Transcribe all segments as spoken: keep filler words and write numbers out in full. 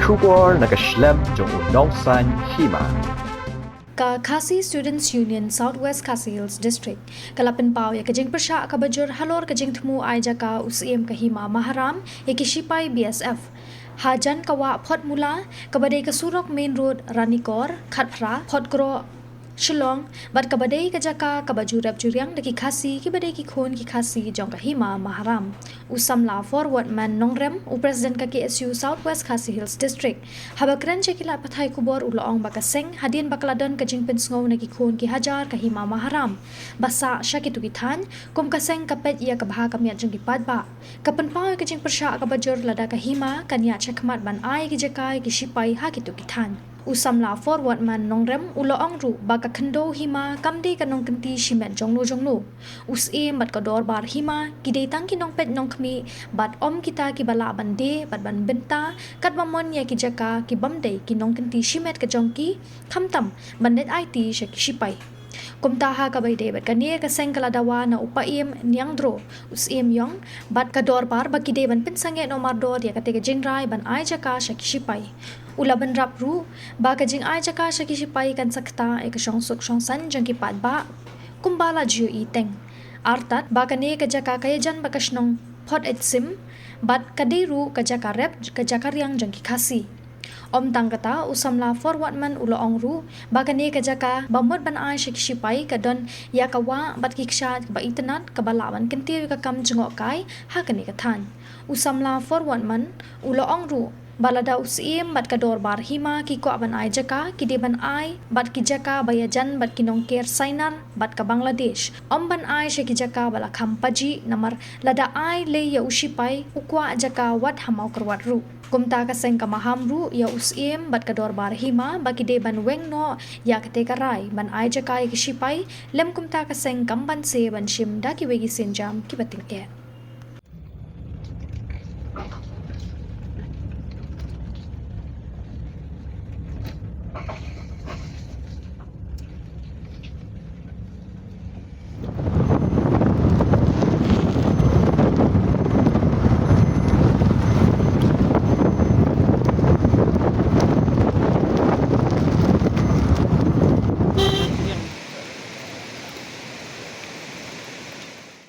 Khubor na ka shlem jong u nongsaiñ hima. Ka Khasi Students Union South West Khasi Hills District ka la pynpaw ïa ka jingpyrshah kaba jur halor ka jingthmu ai jaka u Syiem ka Hima Maharam ïa ki shipai B S F hajan ka wah Photmula, kaba dei ka surok main road Ranikor, Khatphra, Photkroh, Shillong, bad kaba dei ka jaka kaba ju rep ju riang da ki Khasi kiba dei ki khun ki Khasi jong ka Hima Maharam. U samla Forwardman Nongrem, u president ka K S U South West Khasi Hills District, haba kren sha ki lad pathai khubor u la ong ba ka seng, hadien ba ka la don ka jingpynsngew na ki khun ki hajar ka Hima Maharam ba sah sha kito ki thaiñ, kum ka seng ka peit ïa ka bha ka miat jong ki paidbah. Ka pynpaw ïa ka jingpyrshah kaba jur lada ka Hima kan ïaid shakhmat ban ai ki jaka ïa ki shipai ha kito ki thaiñ. U samla Forwardman Nongrem u la ong ruh ba ka khyndew Hima kam dei ka nongkynti shimet jongno jongno. U Syiem bad ka dorbar Hima ki dei tang ki nongpeit nongkhmih bad ym kita kiba lah ban die bad ban bynta katba mon ïa ki jaka ki bym dei ki nongkynti shimet ka jong ki, khamtam ban leit aiti sha ki shipai. Kumta ha kaba ïadei bad kane, ka seng ka la dawa na u Paiem Niangdro, u Syiem Ïong bad ka dorbar ba ki dei ban pynsangeh noh mardor ïa kata ka jingrai ban ai jaka sha ki shipai. U la bynrap ruh ba ka jingai jaka sha ki shipai kan sa ktah ïa ka shongsuk shongsaiñ jong ki paidbah kumba la ju ïohi teng. Artat ba kane ka jaka ka ïajan bad ka shnong Phot Eit Sim bad ka dei ruh ka jaka rep, ka jaka riang jong ki Khasi. Ym tang kata, u samla Forwardman u la ong ruh ba kane ka jaka ba mut ban ai sha ki shipai ka don ïa ka wah bad ki kshaid kaba itynnad kaba lah ban kyntiew ïa ka kam jngohkai ha kane ka thaiñ. U samla Forwardman u la ong ruh ba lada u Syiem bad ka dorbar Hima ki kwah ban ai jaka, ki dei ban ai bad ki jaka ba ïajan bad ki nongker Sainar bad ka Bangladesh, ym ban ai sha ki jaka ba la kham pajih, namar lada ai lei ïa u shipai u kwah jaka wat ha Mawkyrwat ruh. Kumta ka seng ka maham ruh ïa u Syiem bad ka dorbar Hima ba ki dei ban weng noh ïa kata ka rai ban ai jaka ïa ki shipai, lym kumta ka seng kam banse ban shim da kiwei ki sienjam kiba tyngeh.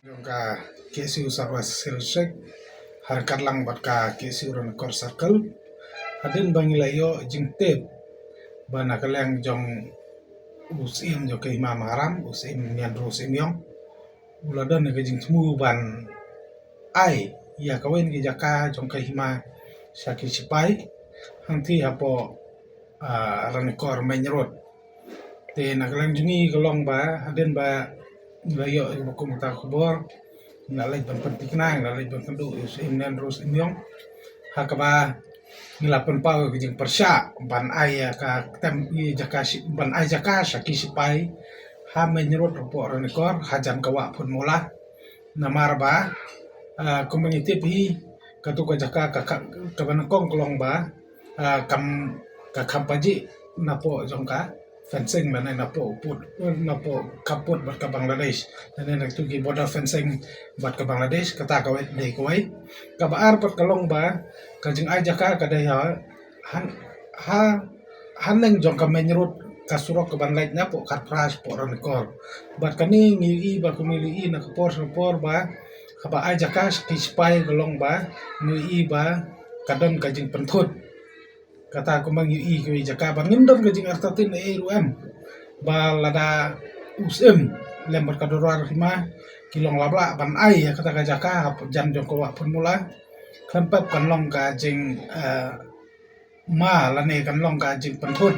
Jong ka K S U South West Hills District, ha ryngkat lang bad ka K S U Ranikor Circle, hadien ba ngi la ïoh jingtip ba na ka liang jong u Syiem jong ka Hima Maharam, u Syiem Niangdro Syiem Ïong, u la don ka jingthmu ban ai ïa kawei na ki jaka jong ka Hima sha ki shipai hangtei hapoh, ah, Ranikor Main Road. Te na ka liang jong ngi ka long ba hadien ba ngi la ïoh ïa ka khubor, ngi la leit ban pynthikna, ngi la leit ban kynduh ïa u Syiem Niangdro Syiem Ïong, ha kaba ngi la pynpaw ïa ka jingpyrshah ban ai ïa ka ktem ïa jaka shi-, ban ai jaka sha ki shipai ha Main Road hapoh Ranikor hajan ka wah Photmula. Namar ba, ah, kumba ngi tip hi, kato ka jaka ka, ka, kaba nyngkong ka long ba, ah, kam, ka kham pajih napoh jong ka fencing, lane napoh pud, napoh ka pud bad ka Bangladesh, lane na tu ki border fencing bad ka Bangladesh, kata kawei, dei kawei. Kaba ar pat ka long ba ka jingai jaka ka dei ha, ha, ha, haneng jong ka main road, ka surok kaban leit napoh Khatphra shapoh Ranikor. Bad kane ngi ïohi ba, kumba ngi ïohi na ka por sha ka por ba, haba ai jaka ki shipai ka long ba ngi ïohi ba ka don ka jingpynthut. Kata kumba ngi ïohi kiwei jaka ba ngim don ka jingartatien ei ei ruh em, ba lada u Syiem lem bad ka dorbar Hima ki long lap lah ban ai ïa kata ka jaka hajan jong ka wah Photmula, khlem pep kan long ka jing, eh, ma lane kan long ka jingpynthut,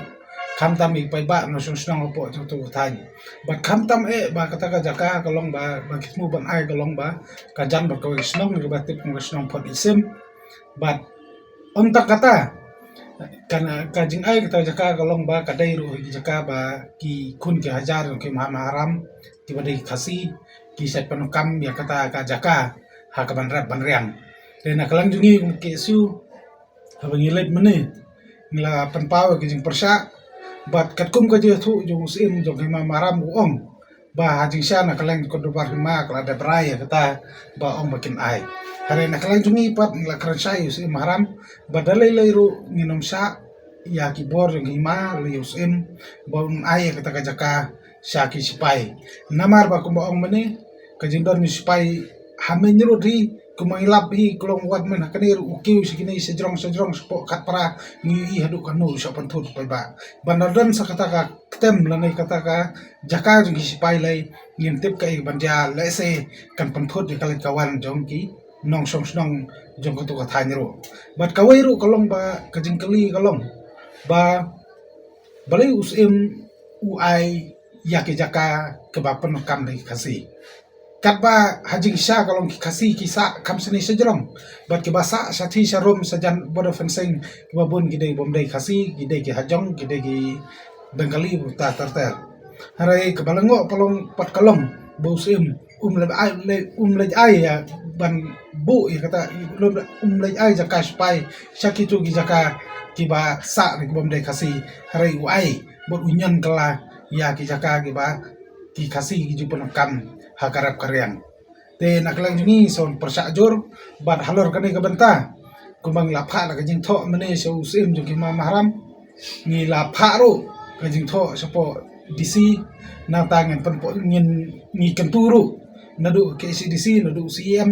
khamtam ïa ki paidbah nongshong shnong hapoh jong kato ka thaiñ. Bad khamtam eh ba kata ka jaka ka long ba, ba ki thmu ban ai ka long ba ka jan bad kawei ka shnong kaba tip kum ka shnong Phot Eit Sim. Bad ym tang kata, ka, ka jingai kata ka jaka ka long ba ka dei ruh ki jaka ba ki khun ki hajar jong ki Hima Maharam kiba dei Khasi ki shait pyndonkam ïa kata ka jaka ha kaban rep ban riang. Te na ka liang jong ngi kum K S U, haba ngi leit mynne, ngi la pynpaw ïa ka jingpyrshah bad katkum ka jingïathuh jong u Syiem jong ka Hima Maharam u ong ba ha jingshisha na ka liang ka dorbar hima ka la dep rai ïa kata ba ong ba kin ai. Hynrei na ka liang jong ngi pat ngi la kren shai ïa u Syiem Maharam ba da lei lei ruh ngin ym shah ïa ki bor jong hima lane ïa u Syiem ba un ai ïa kata ka jaka sha ki sipai. Namar ba kumba ong mynne ka jingdon u sipai ha mynta ruh hi kumba ngi lap hi ka long wat mynta ha kane ruh u kiew sha kine sha jrong sha jrong shapoh khatphra ngi ïohi haduh katno u shah pynthut paidbah. Ban da don sa kata ka ktem lane kata ka jaka jong ki sipai lei ngim tip kaei ban jia lehse kan pynthut ïa ka leit ka wan jong ki nongshong shnong jong katu ka thaiñ ruh. Bad kawei ruh ka long ba ka jingkylli ka long ba balei u Syiem u ai ïa ki jaka kiba pyndonkam da ki Khasi. Katba ha jingshisha ka long ki Khasi ki sah kham shane sha jrong bad kiba sah sha thie sha rum sha jan border fencing kiba bun ki dei bym dei Khasi, ki dei ki hajong, ki dei ki Bengali, uta ter ter. Hynrei kaba lyngngoh pat ka long ba u Syiem um leit ai, um leit ai ïa ban buh ïa kata, um leit ai jaka sipai sha kitu ki jaka kiba sah da ki bym dei Khasi. Hynrei u ai bad u ñion kylla ïa ki jaka kiba ki Khasi ki ju pyndonkam ha ka rep ka riang. Te na ka liang jong ngi sa wan pyrshah jur bad halor kane ka bynta kumba ngi la phah la ka jingthoh mynne sha u Syiem jong ki hima Maharam, ngi la phah ruh ka jingthoh shapoh DC. Nangta ngin pynpoi, ngin, ngi kyntu ruh naduh ka KHADC, naduh u CEM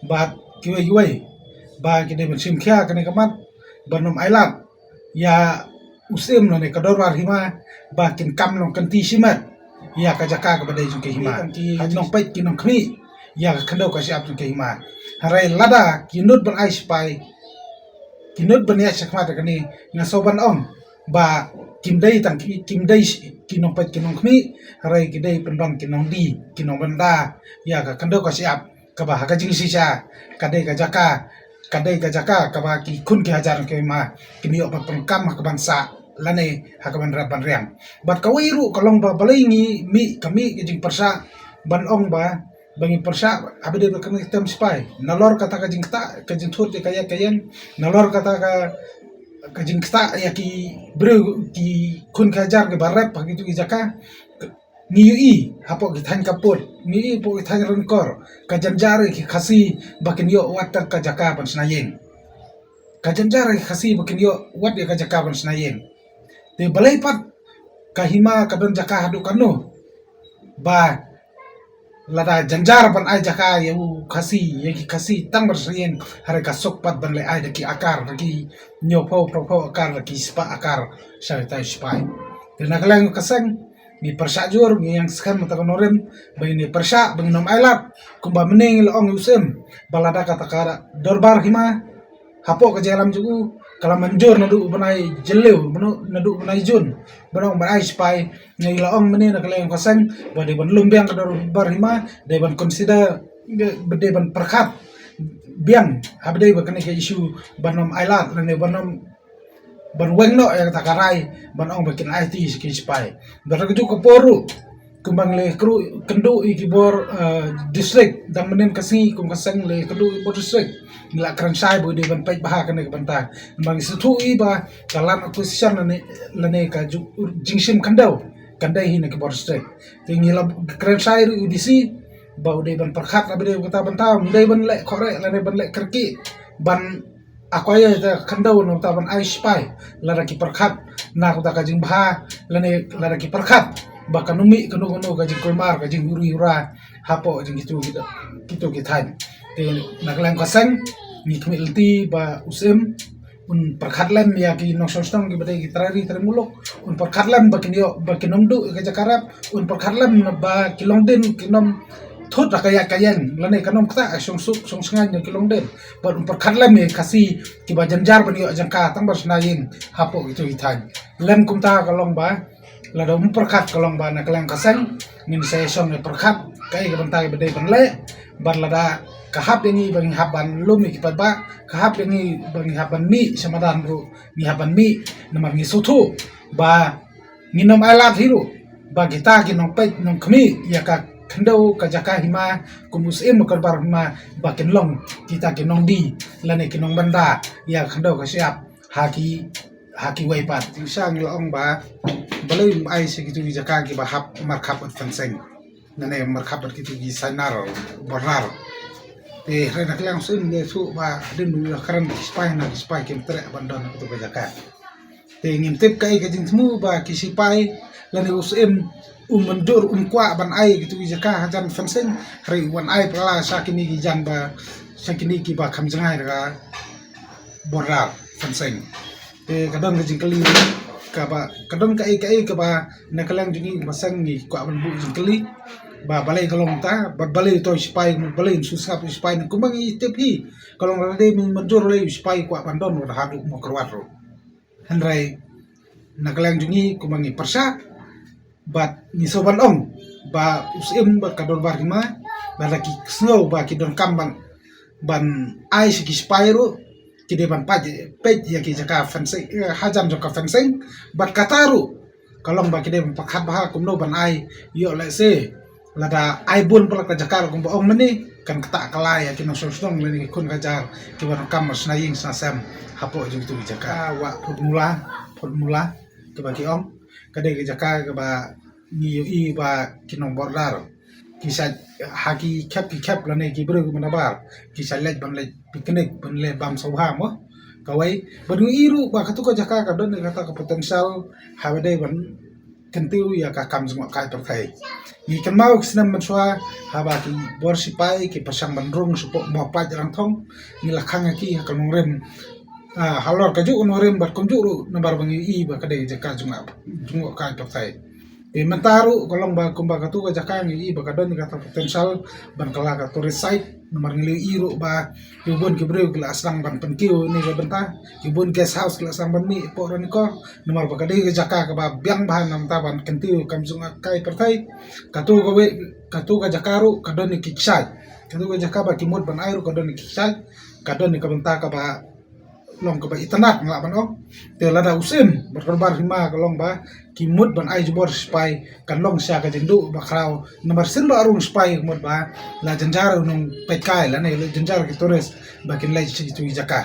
bad kiwei kiwei ba ki dei ban shim khia kane ka mat ban ym ailad ïa u Syiem lane ka dorbar hima ba kin kam long kynti shimet ïa ka jaka kaba dei jong ka hima, ki nongpeit ki nongkhmih ïa ka khyndew ka shyiap jong ka hima. Hynrei lada ki nud ban ai sipai, ki nud ban ïaid shakhmat ïa kane, nga sngewbha ban ong ba kim dei tang ki, kim dei ki nongpeit ki nongkhmih, hynrei ki dei pynban ki nongdie ki nongbynda ïa ka khyndew ka shyiap kaba ha ka jingshisha ka dei ka jaka, ka dei ka jaka kaba ki khun ki hajar ki hima kin ïoh ban pyndonkam ha kaban sah lane ha kaban rep ban riang. Bad kawei ruh ka long ba balei ngi mih, ka mih ka jingpyrshah ban ong ba, ba ngi pyrshah haba dei ba kane ka tem sipai. Nalor kata ka jingktah, ka jingthut ïa ka ïaid ka ïeng, nalor kata ka, ka jingktah ïa ki briew, ki khun ki hajar kiba rep ha kitu ki jaka. Ngi ïohi hapoh ki thaiñ khappud, ngi ïohi hapoh ki thaiñ ryngkor, ka jynjar ïa ki Khasi ba kin ïoh wat tang ka jaka ban shna ïing. Ka jynjar ïa ki Khasi ba kin ïoh wat ïa ka jaka ban shna ïing. Te balei pat ka hima ka don jaka haduh katno? Ba lada jynjar ban ai jaka ïa u Khasi, ïa ki Khasi tang ban shna ïing, hynrei ka suk pat ban leh ai da ki akar, da ki hynñiewphew, phraphew akar, da ki spah akar sha ita i sipai. Te na ka liang ka seng ngi pyrshah jur, ngi ïeng skhem ïa kata ka nongrim ba ngin ïa pyrshah ba ngin ym ailad. Kumba mynne ngi la ong ïa u Syiem ba lada kata ka dorbar hima hapoh ka jingïalam jong u ka la mynjur naduh u bnai Jylliew, naduh u bnai Jun, ban ong ban ai sipai. Ngi la ong mynne na ka liang ka seng ba dei ban lum biang ka dorbar hima, dei ban consider, ba dei ban pyrkhat biang haba dei ba kane ka issue ban ym ailad lane ban ym, ban weng noh ïa kata ka rai ban ong ba kin aiti sha ki sipai. Bad ha kajuh ka por ruh kumba ngi la kynduh, kynduh ïa ki bor, eh, district, dang mynnin ka sngi kum ka seng la kynduh ïa ki bor district, ngi la kren shai ba dei ban peit bha kane ka bynta. Ba ngi sngewthuh ïa ba ka land acquisition lane, lane ka ju-, jingshim khyndew kan dei hi na ki bor district. Te ngi la kren shai ruh ïa u DC ba u dei ban pyrkhat lada dei kata bynta, um dei ban leh khohreh lane ban leh kyrkieh ban acquire ïa ka khyndew na uta ban ai sipai, lada ki pyrkhat na uta ka jingbha lane lada ki pyrkhat ba kan ym mih kano kano ka jingkulmar, ka jinghuri hura hapoh jong kitu ki, kitu ki thaiñ. Te na ka liang ka seng ngi khmih lynti ba u Syiem un pyrkhat lem ïa ki nongshong shnong kiba dei ki trai ri trai muluk, un pyrkhat lem ba kin ïoh, ba kin ym duh ïa ka jaka rep, un pyrkhat lem ba ki longdien kin ym thut ha ka ïaid ka ïeng lane kan ym ktah shong suk shong shngaiñ ïa ki longdien. Bad un pyrkhat lem ïa ki Khasi kiba jynjar ban ïoh jaka tang ban shna ïing hapoh kitu ki thaiñ. Lem kumta ka long ba lada um pyrkhat ka long ba na ka liang ka seng ngin sa ïa shong ïa pyrkhat kaei ka bynta ba dei ban leh. Bad lada ka hap ïa ngi ba ngi hap ban lum ïa ki paidbah, ka hap ïa ngi ba ngi hap ban mih sha madan ruh ngi hap ban mih, namar ngi sngewthuh ba ngin ym ailad hi ruh ba kita ki nongpeit nongkhmih ïa ka khyndew ka jaka hima kum u Syiem ka dorbar hima ba kin long kita ki nongdie lane ki nongbynda ïa ka khyndew ka shyiap ha ki, ha kiwei pat. Jingshisha ngi la ong ba balei um ai sha kitu ki jaka kiba hap markhap fencing. Nane markhap bad kito ki sainar border. Te hynrei na ka liang u Syiem ngi ïathuh ba hadien ba u ïakren ki sipai, na ki sipai kim treh ban don ha kato ka jaka. Te ngim tip kaei ka jingthmu ba ki sipai lane u Syiem um mynjur, um kwah ban ai kito ki jaka hajan fencing, hynrei u wan ai palat sha kine ki jan ba, sha kine kiba kham jngai da ka border fencing. Te ka don ka jingkylli kaba, ka don kaei kaei kaba na ka liang jong ngi ba seng ngi kwah ban buh jingkylli ba balei ka long ta, bad balei uto u sipai, balei un shu sngap u sipai, ne kumba ngi tip hi ka long lada dei mynjur lei u sipai kwah ban don wat haduh Mawkyrwat ruh. Hynrei na ka liang jong ngi kumba ngi pyrshah bad ngi sngewbha ban ong ba u Syiem bad ka dorbar hima, lada ki sngew ba ki donkam ban, ban ai sha ki sipai ruh, ki dei ban peit, peit ïa ki jaka fencing, eh, hajan jong ka fencing, bad kata ruh ka long ba ki dei ban pyrkhat bha kumno ban ai, ïoh lehse lada ai bun palat ka jaka ruh kumba ong mynne, kan ktah kylla ïa ki nongshong shnong lane ki khun ka jar kiba donkam ban shna ïing shna sem hapoh jong kito ki jaka. Wah Phutmula, Phutmula kiba ki ong, ka dei ka jaka kaba ngi ïohi ba ki nong border ki shait, ha ki khep ki khep lane ki briew kiba nabar ki shait leit ban leit picnic, ban leit bam sngewbha mo. Kawei, bad ngi ïohi ruh ba kato ka jaka ka don ïa kata ka potential haba dei ban kyntiew ïa ka kam jngohkai pyrthei. Ngi kynmaw ki snem mynshuwa haba ki bor sipai ki pyrshang ban rung shapoh Mawpait Rangthong, ngi la khang ïa ki ha ka nongrim, ah, halor kajuh ka nongrim bad kumjuh ruh namar ba ngi ïohi ba ka dei jaka jngoh, jngohkai pyrthei. Te mynta ruh ka long ba kumba kato ka jaka ngi ïohi ba ka don ïa kata potential ban kylla ka tourist site, namar ngi la ïohi ruh ba ki bun ki briew ki la sdang ban pynkiew ne ka bynta, ki bun guest house ki la sdang ban mih hapoh Ranikor, namar ba ka dei ka jaka kaba biang bha na bynta ban kyntiew kam jngohkai pyrthei. Kato kawei, kato ka jaka ruh ka don ïa ki kshaid. Kato ka jaka ba ki mut ban ai ruh ka don ïa ki kshaid, ka don ïa ka bynta kaba long kaba itynnad ngi lah ban ong. Te lada u Syiem bad ka dorbar hima ka long ba ki mut ban ai jubor sipai, kan long sha ka jingduh ba khraw, namar sien ba rung sipai ka mut ba la jynjar u nongpeitkai lane la jynjar ki tourist ba kin leit sha kito ki jaka.